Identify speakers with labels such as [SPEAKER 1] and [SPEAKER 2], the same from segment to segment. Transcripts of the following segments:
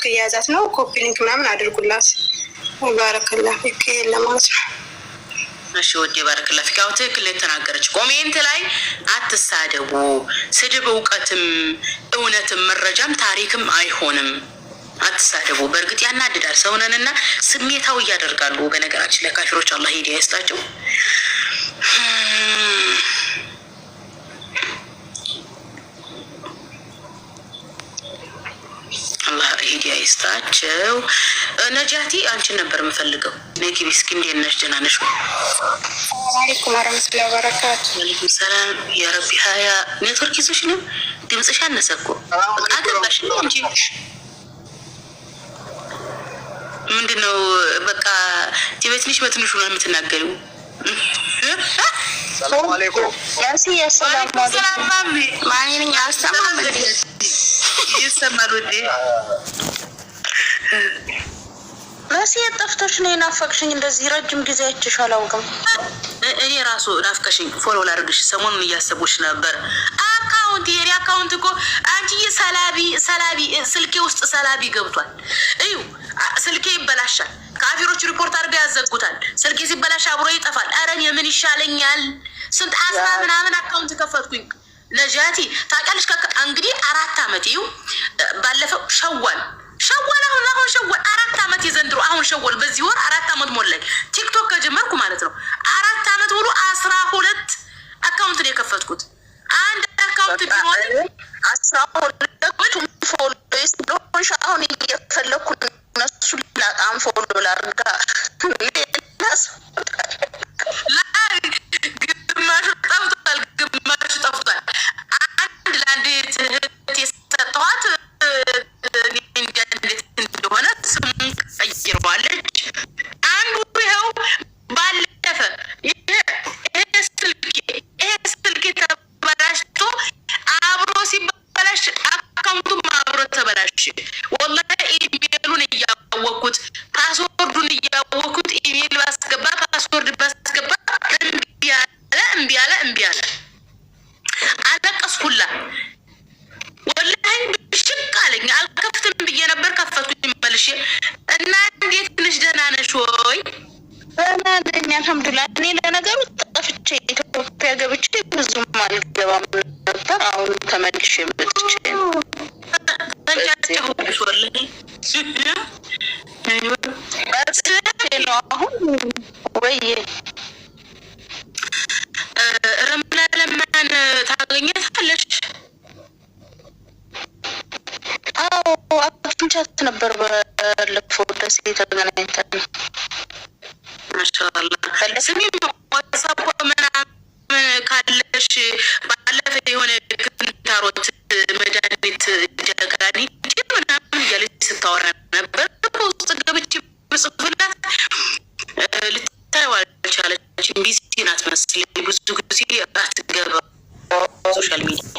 [SPEAKER 1] እየያዛት ነው። Copy link ምናምን አድርጉላት። بارك الله فيك ለማለት ነው።
[SPEAKER 2] እሺ ውዴ بارك الله فيك። አዎ ትክክል የተናገረች። Comment ላይ አትሳደቡ። ስድብ እውቀትም እውነትም መረጃም ታሪክም አይሆንም። አትሳደቡ። በእርግጥ ያናድዳል። ሰውነንና ስሜታዊ እያደርጋሉ። በነገራችን ላይ ካፊሮች አላህ ሂዳያ ይስጣቸው። አላህ ሂዳያ ይስጣቸው። ነጃቲ አንቺን ነበር የምፈልገው። ነጊ እስኪ እንዴት ነሽ? ደህና ነሽ ወይ?
[SPEAKER 1] سلام عليكم ورحمة الله وبركاته።
[SPEAKER 2] وعليكم السلام። يا ربي ሀያ ኔትወርክ ይዞሽ ነው? ድምፅሽ አነሰ እኮ አገባሽ እንጂ ምንድን ነው? በቃ በትንሽ በትንሹ ነው የምትናገሪው።
[SPEAKER 3] سلام عليكم።
[SPEAKER 2] ሰላም ይሰማል ውዴ።
[SPEAKER 4] መሲ ጠፍተሽ ነው የናፈቅሽኝ። እንደዚህ ረጅም ጊዜ አይቼሽ አላውቅም።
[SPEAKER 2] እኔ ራሱ ናፍቀሽኝ follow ላድርግሽ። ሰሞኑን እያሰቡሽ ነበር። Account የኔ account እኮ አንቺዬ፣ ሰላቢ ሰላቢ ስልኬ ውስጥ ሰላቢ ገብቷል። እዩ ስልኬ ይበላሻል። ካፊሮች ሪፖርት አድርገው ያዘጉታል። ስልኬ ሲበላሽ አብሮ ይጠፋል። ኧረ እኔ ምን ይሻለኛል? ስንት 10 ምናምን account ከፈትኩኝ። ነጃቲ ታውቂያለሽ? እንግዲህ 4 አመት ይሁ ባለፈው ሸዋል ሸዋል አሁን አሁን ሸዋል 4 አመት የዘንድሮ አሁን ሸዋል በዚህ ወር 4 አመት ሞላኝ ቲክቶክ ከጀመርኩ ማለት ነው። 4 አመት ሙሉ 12 account ነው የከፈትኩት። አንድ account ቢሆን
[SPEAKER 4] 12ቱም follow ስለሆንሽ አሁን እየፈለኩ እነሱ ላጣም follow ላርጋ
[SPEAKER 2] ግማሹ ጠፍቷል፣ ግማሹ ጠፍቷል። አንድ ለአንድ እህት የሰጠኋት እንዴት እንደሆነ ስሙን ቀይረዋለች። አንዱ ይኸው ባለፈ ይሄ ስልኬ ተበላሽቶ አብሮ ሲበላሽ account ኡም አብሮ ተበላሽ። والله ኢሜሉን እያወቅኩት password ኡን እያወቅኩት ኢሜል ባስገባ password ባስገባ እምቢ አለ፣ እምቢ አለ፣ እምቢ አለ። አለቀስኩላ والله ብሽቅ አለኝ። አልከፍትም ብዬ ነበር ከፈትኩኝ መልሼ። እና እንዴት ነሽ? ደህና ነሽ ወይ?
[SPEAKER 4] ደህና ነኝ الحمد لله። እኔ ለነገሩ ጠፍቼ ኢትዮጵያ ገብቼ ብዙም አልገባም ነበር። አሁን ተመልሼ መጥቼ ነው።
[SPEAKER 2] ተንጫጫሁብሽ والله።
[SPEAKER 4] ነው አሁን ወይ
[SPEAKER 2] ረምላ ለማን ታገኘታለሽ?
[SPEAKER 4] አዎ አግኝቻት ነበር። ባለፈው ደሴ ተገናኝተን
[SPEAKER 2] ما شاء الله። ስሚ ዋትሳፕ ምናምን ካለሽ ባለፈ የሆነ ክንታሮት መድኃኒት ጀጋኒ ምናምን እያለች ስታወራ ነበር። በውስጥ ገብቼ ብጽፍላት ልታየው አልቻለችም። Busy ናት መሰለኝ፣ ብዙ ጊዜ አትገባ social media።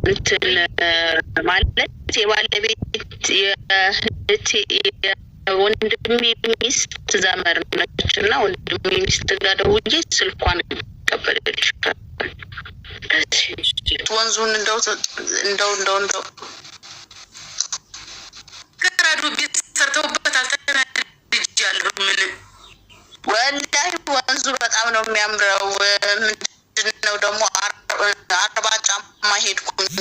[SPEAKER 4] እንትን ማለት የባለቤት የእህቴ የወንድሜ ሚስት ዘመድ ነች እና ወንድሜ ሚስት ጋር ደውዬ ስልኳን ይቀበልልሻል። ወንዙን እንደው እንደው እንደው እንደው
[SPEAKER 2] ገራዱ ቤት ሰርተውበታል። ተናድጃለሁ። ምን
[SPEAKER 4] والله ወንዙ በጣም ነው የሚያምረው። ምንድን ነው ደግሞ 40 ጫማ ሄድኩኝ።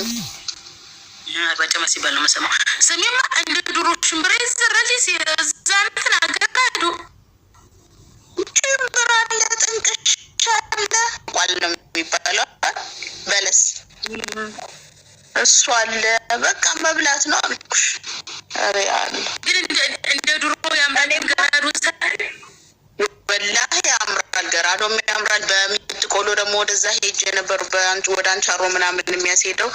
[SPEAKER 2] 40 ጫማ ሲባል ነው የምሰማው። ስሜማ እንደ ድሮ ሽምብራ ይዘራል። እዛ እንትን አገራዱ
[SPEAKER 4] ሽምብራ አለ፣ ጥንቅሽ አለ፣ ቋል ነው የሚባለው በለስ እሱ አለ። በቃ መብላት ነው አልኩሽ። ኧረ አለ
[SPEAKER 2] ግን እንደ ድሮ ያምራል ገራዱ።
[SPEAKER 4] والله ያምራል፣ ገራዶም ያምራል። በሚጥቆሎ ደግሞ ወደዛ ሄጅ የነበሩ ወደ አንቻሮ ምናምን የሚያስሄደው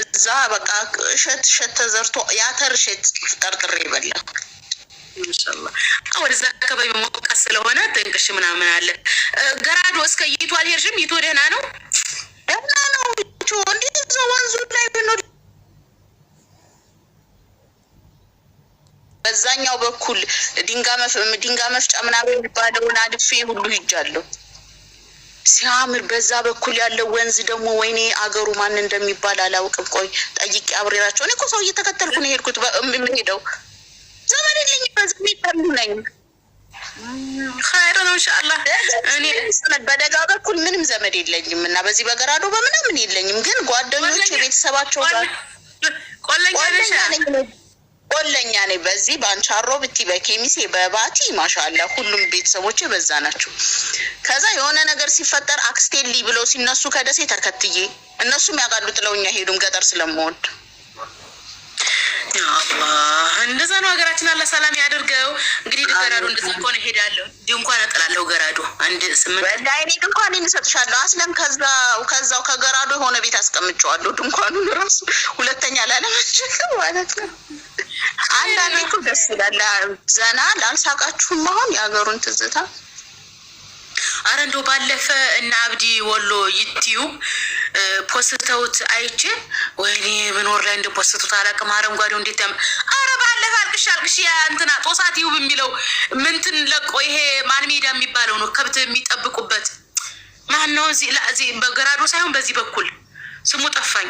[SPEAKER 4] እዛ በቃ እሸት እሸት ተዘርቶ የአተር እሸት ጠርጥሬ ይበላል።
[SPEAKER 2] ما شاء الله ወደዛ አካባቢ ሞቃት ስለሆነ ጥንቅሽ ምናምን አለ። ገራዶ እስከ ይቱ አልሄድሽም? ይቱ ደህና ነው፣
[SPEAKER 4] ደህና ነው። እንዲህ ወንዙ ላይ ብንወድ በዛኛው በኩል ድንጋ መፍጫ ምናምን የሚባለውን አልፌ ሁሉ ሂጃለሁ። ሲያምር። በዛ በኩል ያለው ወንዝ ደግሞ ወይኔ አገሩ ማን እንደሚባል አላውቅም። ቆይ ጠይቄ አብሬራቸው። እኔ እኮ ሰው እየተከተልኩ ነው የሄድኩት። የምሄደው ዘመድ የለኝም። በዚህ የሚጠሉ ነኝ።
[SPEAKER 2] ኸይር ነው ኢንሻአላህ። እኔ
[SPEAKER 4] በደጋ በኩል ምንም ዘመድ የለኝም እና በዚህ በገራዶ በምናምን የለኝም። ግን ጓደኞች የቤተሰባቸው ጋር
[SPEAKER 2] ቆለኛ ነሽ?
[SPEAKER 4] ቆለኛ ነኝ። በዚህ በአንቻሮ ብቲ በኬሚሴ በባቲ ማሻአላ ሁሉም ቤተሰቦቼ በዛ ናቸው። ከዛ የሆነ ነገር ሲፈጠር አክስቴሊ ብለው ሲነሱ ከደሴ ተከትዬ እነሱም ያውቃሉ፣ ጥለውኛ ሄዱም ገጠር ስለምወድ።
[SPEAKER 2] ያአላህ እንደዛ ነው። ሀገራችን አላህ ሰላም ያደርገው። እንግዲህ ገራዶ እንደዛ ከሆነ ሄዳለሁ፣ ድንኳን እጥላለሁ። ገራዶ 1 8
[SPEAKER 4] በላይ እኔ ድንኳን እሰጥሻለሁ። አስለም ከዛው ከገራዶ የሆነ ቤት አስቀምጨዋለሁ ድንኳኑን ራሱ ሁለተኛ ላለመቸገር ማለት ነው። አንዳንዴ እኮ ደስ ይላል። ዘና ላልሳቃችሁም አሁን የሀገሩን ትዝታ።
[SPEAKER 2] አረ እንደው ባለፈ እና አብዲ ወሎ ዩቲዩብ ፖስተውት አይቼ ወይኔ ምን ወር ላይ እንደ ፖስቱት አላውቅም። አረንጓዴው እንዴት ያም አረ ባለፈ አልቅሽ አልቅሽ ያ እንትና ጦሳ ቲዩብ የሚለው ምንትን ለቆ ይሄ ማን ሜዳ የሚባለው ነው ከብት የሚጠብቁበት ማን ነው? እዚህ በገራዶ ሳይሆን በዚህ በኩል ስሙ ጠፋኝ።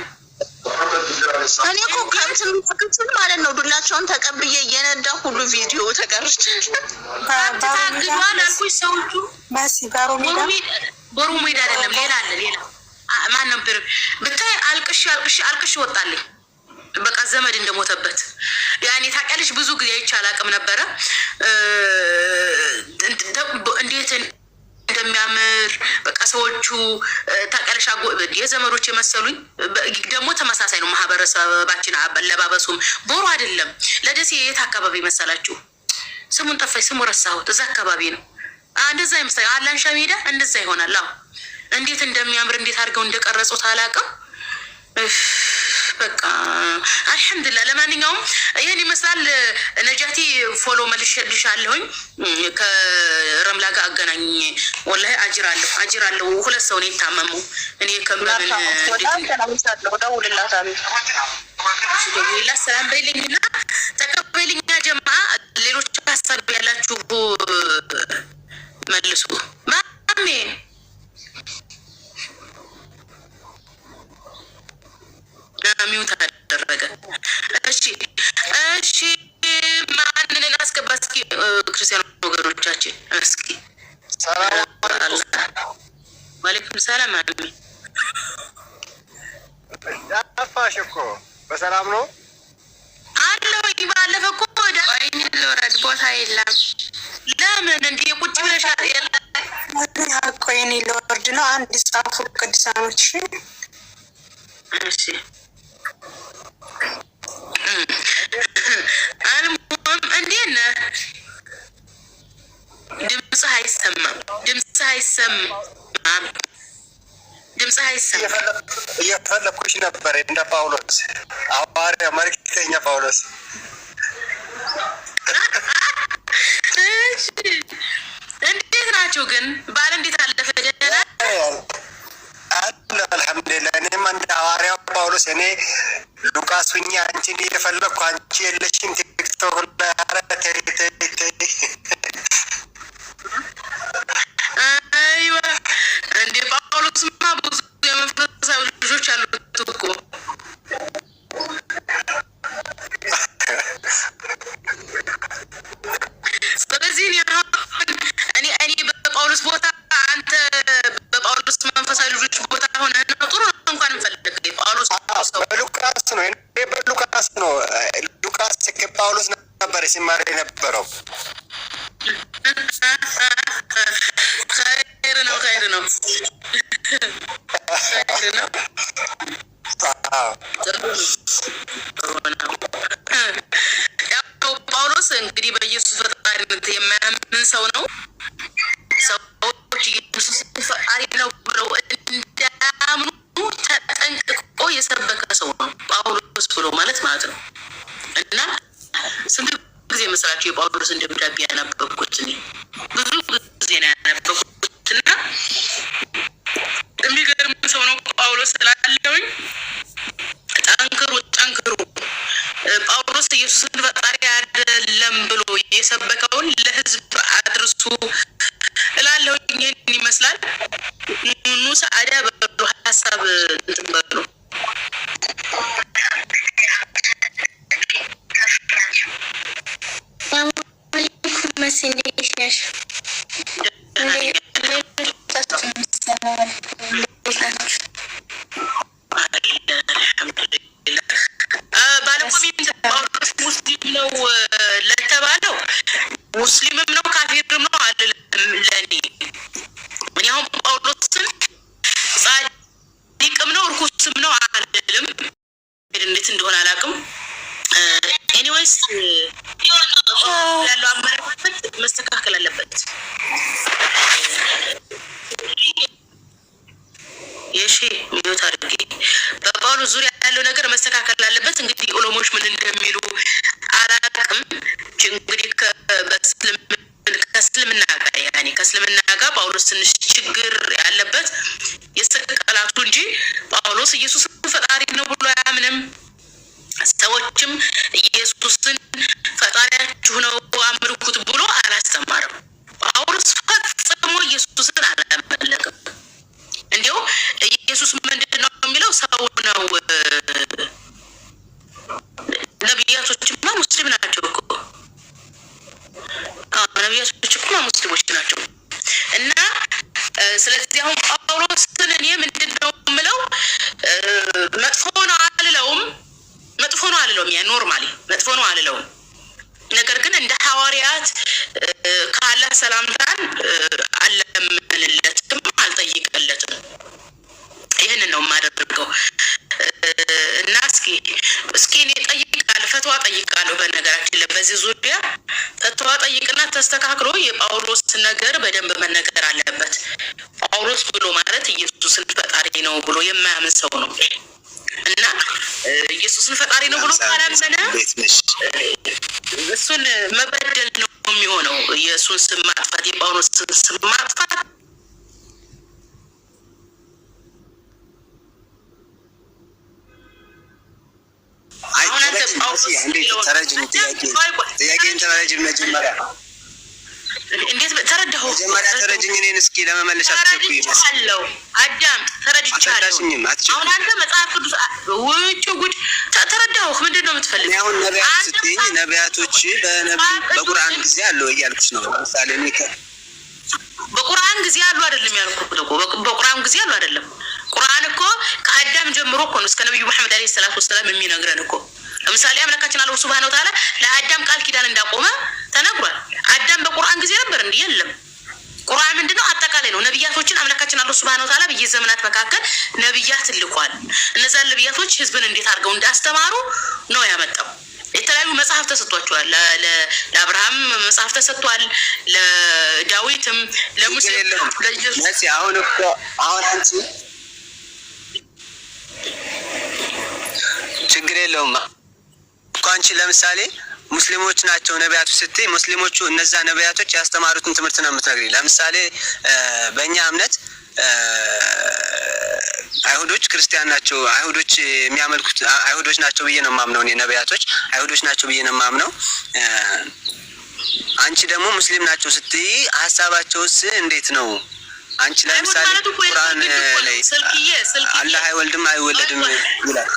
[SPEAKER 4] እኔ እኮ ከብት የሚጠብቁት ማለት ነው ዱላቸውን ተቀብዬ እየነዳ ሁሉ ቪዲዮ ተቀርቻለሁ።
[SPEAKER 2] ከብት ታግዷል አልኩሽ። ሰዎቹ ቦሩ ሜዳ አይደለም ሌላ አለ ሌላ ማን ነበር ብታይ፣ አልቅሽ አልቅሽ አልቅሽ ወጣልኝ። በቃ ዘመድ እንደሞተበት ያኔ ታውቂያለሽ። ብዙ ጊዜ አይቼ አላውቅም ነበረ እንዴት እንደሚያምር በቃ ሰዎቹ ታውቂያለሽ፣ የዘመዶች የመሰሉኝ ደግሞ ተመሳሳይ ነው ማህበረሰባችን፣ አለባበሱም ቦሩ አይደለም። ለደሴ የት አካባቢ መሰላችሁ? ስሙን ጠፋኝ፣ ስሙ ረሳሁት። እዛ አካባቢ ነው እንደዛ ይመስላል። አላንሻ ሜዳ እንደዛ ይሆናል። አዎ እንዴት እንደሚያምር እንዴት አድርገው እንደቀረጹት አላውቅም። በቃ አልሐምዱሊላህ። ለማንኛውም ይህን ይመስላል። ነጃቲ follow መልሼልሻለሁኝ። ከረምላ ጋር አገናኝ። ወላሂ አጅራለሁ አጅራለሁ። ሁለት ሰው ነው የታመሙ። እኔ ከምን ደውይላት፣ ሰላም በይልኝና ተቀበይልኛ። ጀማ ሌሎች ሀሳብ ያላችሁ መልሱ። ማሜ mute አደረገ። እሺ እሺ፣ ማንን እናስገባ? እስኪ ክርስቲያን ወገኖቻችን እስኪ። ዋሌኩም ሰላም። አሚ
[SPEAKER 3] ጠፋሽ እኮ በሰላም ነው
[SPEAKER 2] አለሁኝ። ባለፈ እኮ
[SPEAKER 1] ወይኔ ልውረድ፣ ቦታ የለም።
[SPEAKER 2] ለምን እንዲ ቁጭ ብለሻል?
[SPEAKER 1] ቆይኔ ልወርድ ነው። አንድ ጻፉ ቅዱሳኖች።
[SPEAKER 2] እሺ አልሙም እንዴት ነህ? ድምፅህ አይሰማም። ድምፅህ አይሰማም። ድምፅህ አይሰማም።
[SPEAKER 3] እየፈለኩሽ ነበር እንደ ጳውሎስ ሐዋርያ መልክተኛ ጳውሎስ።
[SPEAKER 2] እሺ እንዴት ናችሁ ግን? በዓል እንዴት አለፈ? ደህና
[SPEAKER 3] አለ አልሐምዱሊላህ። እኔም እንደ ሐዋርያው ጳውሎስ እኔ ሉቃስ ሁኜ አንቺን እየፈለግኩ አንቺ የለሽም ቲክቶክ ላይ። ኧረ ተይ ተይ ተይ።
[SPEAKER 2] አይዋ እንዴ ጳውሎስማ ብዙ የመንፈሳዊ ልጆች አሉት እኮ። ስለዚህ እኔ እኔ በጳውሎስ ቦታ አንተ በጳውሎስ መንፈሳዊ ልጆች ቦታ ሆነ ነው ጥሩ ነው። እንኳን እንፈልግ ጳውሎስ ሰው
[SPEAKER 3] በሉቃስ ነው፣ እኔ በሉቃስ ነው። ሉቃስ ከጳውሎስ ነበር ሲማር የነበረው።
[SPEAKER 2] ኸይር ነው፣ ኸይር ነው፣ ኸይር ነው። ጥሩ ነው። ያው ጳውሎስ እንግዲህ በኢየሱስ ፈጣሪነት የማያምን ሰው ነው። ሰዎች ኢየሱስ ፈጣሪ ነው ብለው እንዳያምኑ ተጠንቅቆ የሰበከ ሰው ነው ጳውሎስ ብሎ ማለት ማለት ነው። እና ስንት ጊዜ መሰላችሁ የጳውሎስን ደብዳቤ ያነበብኩት? እኔ ብዙ ጊዜ ነው ያነበብኩት እና የሚገርም ሰው ነው ጳውሎስ ስላለውኝ ጠንክሩ ጠንክሩ። ጳውሎስ ኢየሱስን ፈጣሪ አይደለም ብሎ የሰበከውን ለሕዝብ አድርሱ እላለሁኝ። ይህን ይመስላል። እንደሆነ አላውቅም። Anyways ያለው አመለካከት መስተካከል አለበት። የሺ mute አድርጌ በጳውሎስ ዙሪያ ያለው ነገር መስተካከል አለበት። እንግዲህ ዑለሞች ምን እንደሚሉ አላውቅም። እንግዲህ ከእስልምና ጋር ያኔ ከእስልምና ጋር ጳውሎስ ትንሽ ችግር ያለበት የስቅላቱ እንጂ ጳውሎስ ኢየሱስን ፈጣሪ ነው ብሎ አያምንም። ሰዎችም ኢየሱስን ፈጣሪያችሁ ነው አምልኩት ብሎ አላስተማርም። ጳውሎስ ፈጽሞ ኢየሱስን አላመለክም። እንዲያው ኢየሱስ ምንድን ነው የሚለው ሰው ነው። ነቢያቶችማ ሙስሊም ናቸው እኮ፣ ነቢያቶች እኮ ሙስሊሞች ናቸው። እና ስለዚህ አሁን ጳውሎስን እኔ ምንድን ነው የምለው፣ መጥፎ ነው አልለውም፣ መጥፎ ነው አልለውም። ያ normally መጥፎ ነው አልለውም። ነገር ግን እንደ ሐዋርያት ካላህ ሰላምታን አልለምንለትም፣ አልጠይቅለትም። ይህንን ነው የማደርገው። እና እስኪ እኔ ጠይቃለሁ፣ ፈትዋ ጠይቃለሁ። በነገራችን ላይ በዚህ ዙሪያ ፈትዋ ጠይቅና ተስተካክሎ የጳውሎስ ነገር በደንብ መነገር አለበት። ጳውሎስ ብሎ ማለት ኢየሱስን ፈጣሪ ነው ብሎ የማያምን ሰው ነው እና ኢየሱስን ፈጣሪ ነው ብሎ ካላመነ እሱን መበደል ነው የሚሆነው። የእሱን ስም ማጥፋት፣ የጳውሎስን ስም ማጥፋት።
[SPEAKER 3] ጥያቄን ተረጅኝ መጀመሪያ።
[SPEAKER 2] እንዴት ተረዳሁ?
[SPEAKER 3] መጀመሪያ ተረጅኝ እኔን እስኪ ለመመለስ አትቸኩይ።
[SPEAKER 2] ተረድቻለሁ። አዳም ተረድቻለሁ። አሁን አንተ መጽሐፍ ቅዱስ ውጭ ጉድ ተረዳሁህ። ምንድን ነው የምትፈልገው?
[SPEAKER 3] አሁን ነቢያት ስትይኝ ነቢያቶች በቁርአን ጊዜ አሉ እያልኩሽ ነው። ለምሳሌ
[SPEAKER 2] በቁርአን ጊዜ አሉ አይደለም ያልኩህ እኮ፣ በቁርአን ጊዜ አሉ አይደለም። ቁርአን እኮ ከአዳም ጀምሮ እኮ ነው እስከ ነቢዩ መሐመድ ዓለይሂ ሰላቱ ወሰላም የሚነግረን እኮ። ለምሳሌ አምላካችን አላሁ ሱብሃነሁ ወተዓላ ለአዳም ቃል ኪዳን እንዳቆመ ተነግሯል። አዳም በቁርአን ጊዜ ነበር እንዲህ? የለም። ቁርአን ምንድነው? አጠቃላይ ነው። ነቢያቶችን አምላካችን አላሁ ሱብሃነሁ ወተዓላ በየዘመናት መካከል ነቢያት ልኳል። እነዛን ነቢያቶች ህዝብን እንዴት አድርገው እንዳስተማሩ ነው ያመጣው። የተለያዩ መጽሐፍ ተሰጥቷቸዋል። ለአብርሃም መጽሐፍ ተሰጥቷል፣ ለዳዊትም፣ ለሙሴ፣ ለኢየሱስ።
[SPEAKER 3] አሁን እኮ አሁን አንቺ ችግር የለውም እኮ፣ አንቺ ለምሳሌ ሙስሊሞች ናቸው ነቢያቶች ስትይ ሙስሊሞቹ እነዛ ነቢያቶች ያስተማሩትን ትምህርት ነው የምትነግሪኝ። ለምሳሌ በእኛ እምነት አይሁዶች ክርስቲያን ናቸው፣ አይሁዶች የሚያመልኩት አይሁዶች ናቸው ብዬ ነው የማምነው። እኔ ነቢያቶች አይሁዶች ናቸው ብዬ ነው የማምነው። አንቺ ደግሞ ሙስሊም ናቸው ስትይ ሀሳባቸውስ እንዴት ነው? አንቺ ለምሳሌ ቁርአን ላይ አላህ አይወልድም አይወለድም ይላል።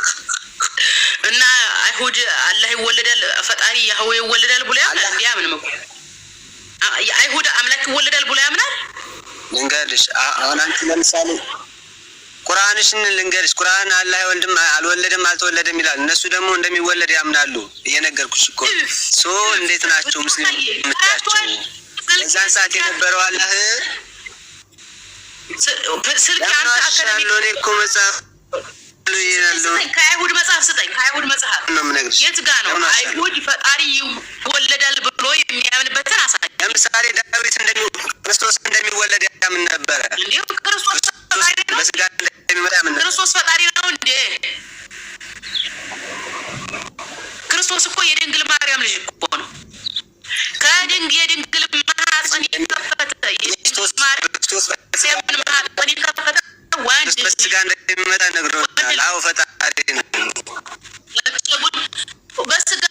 [SPEAKER 2] እና አይሁድ አላህ ይወለዳል፣ ፈጣሪ ያህዌ ይወለዳል ብሎ ያምናል? እንዲ አምንም እኮ የአይሁድ አምላክ ይወለዳል ብሎ ያምናል።
[SPEAKER 3] ልንገርሽ፣ አሁን አንቺ ለምሳሌ ቁርአንሽን ልንገርሽ፣ ቁርአን አላህ አይወልድም አልወለደም አልተወለደም ይላል። እነሱ ደግሞ እንደሚወለድ ያምናሉ። እየነገርኩሽ እኮ። So እንዴት ናቸው ሙስሊም የምትያቸው? እዛን ሰዓት የነበረው አላህ
[SPEAKER 2] ስልክ አንተ academic
[SPEAKER 3] እኔ እኮ መጽሐፍ
[SPEAKER 2] ከአይሁድ መጽሐፍ ስጠኝ። ከአይሁድ መጽሐፍ
[SPEAKER 3] ነው የምነግርሽ።
[SPEAKER 2] የት ጋ ነው አይሁድ ፈጣሪ ይወለዳል ብሎ የሚያምንበትን አሳይ።
[SPEAKER 3] ለምሳሌ ዳዊት ክርስቶስ እንደሚወለድ ያምን ነበረ።
[SPEAKER 2] እንዴ ክርስቶስ ፈጣሪ ነው?
[SPEAKER 3] በስጋ እንደሚመጣ ያምን ነበር።
[SPEAKER 2] ክርስቶስ ፈጣሪ ነው እንዴ? ክርስቶስ እኮ የድንግል ማርያም ልጅ እኮ ነው። የድንግል ማህፀን የከፈተ፣ የድንግል ማርያምን ማህፀን የከፈተ ወንድ
[SPEAKER 3] በስጋ እንደሚመጣ ነግሮናል። አዎ ፈጣሪ ነው።
[SPEAKER 2] በስጋ